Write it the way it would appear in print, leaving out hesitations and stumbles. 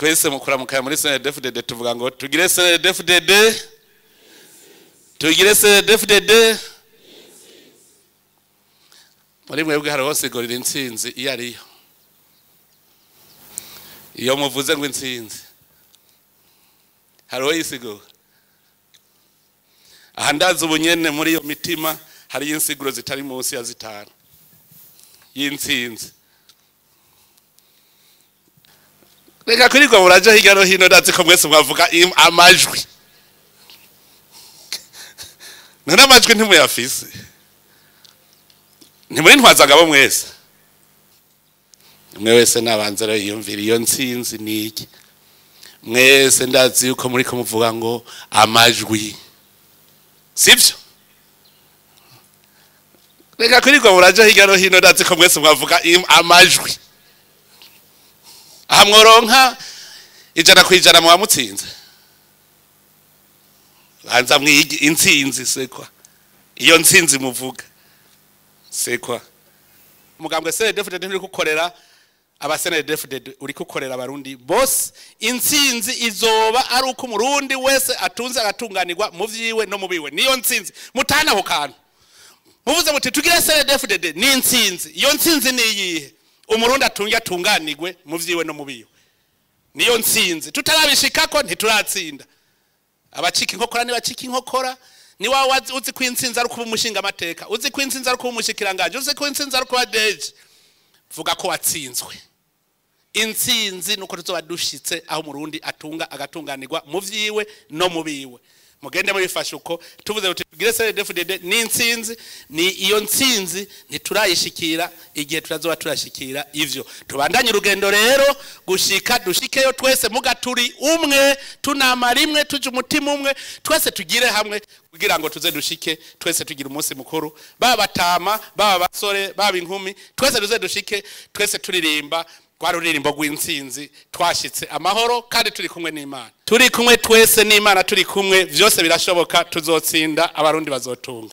Twese mu kuramukanya muri CNDD-FDD tuvuga ngo tugire CNDD-FDD, tugire CNDD-FDD. Muri mwebwe hari hose igorira intsinzi iyo ariyo. Iyo muvuze ngo intsinzi hariho yisigura. Aha ndazi ubunyene muri iyo mitima hari insiguro zitari munsi ya zitanu y'intsinzi. Reka kwirirwa muraja hirya no hino, ndazi ko mwese mwavuga amajwi. None amajwi ntimuyafise, ntimuri ntwazagabo mwese. Umwe wese nabanza rero yiyumvira iyo ntsinzi ni iki. Mwese ndazi yuko muriko muvuga ngo amajwi, sivyo? Reka kwirirwa muraja hirya no hino, ndazi ko mwese mwavuga amajwi. Aha mworonka 100% muba mutsinze. Banza mwige intsinzi sekwa, iyo ntsinzi muvuga sekwa. Mugambwe CNDD-FDD nturi gukorera aba CNDD-FDD, uri gukorera abarundi bose. Intsinzi izoba ari uko umurundi wese atunze agatunganirwa mu vyiwe no mu biwe. Niyo ntsinzi mutana aho kantu muvuze muti tugire CNDD-FDD ni intsinzi. Iyo ntsinzi ni iyihe? Umurundi atunge atunganirwe mu vyiwe no mu biwe, niyo ntsinzi. Tutarabishikako ntituratsinda. Abacika inkokora nibacika inkokora. Ni wawe uzi ko intsinzi ari kuba umushinga amateka, uzi ko intsinzi ari kuba umushikiranganje, uzi ko intsinzi ari kuba deje, vuga ko watsinzwe. Intsinzi nuko tuzoba dushitse aho umurundi atunga agatunganirwa mu vyiwe no mu biwe. Mugende mubifashe uko tuvuze uti tugire CNDD-FDD ni intsinzi. Ni iyo ntsinzi ntiturayishikira igihe turazoba turashikira ivyo. Tubandanye urugendo rero gushika dushikeyo twese, muga turi umwe, tunama rimwe, tuje umutima umwe, twese tugire hamwe kugira ngo tuze dushike twese tugira umunsi mukuru. Baba batama, baba basore, baba inkumi, twese tuze dushike twese turirimba kwa ruririmbo rw'intsinzi, twashitse amahoro kandi turi kumwe n'Imana. Turi kumwe twese n'Imana, turi kumwe, vyose birashoboka, tuzotsinda, abarundi bazotunga.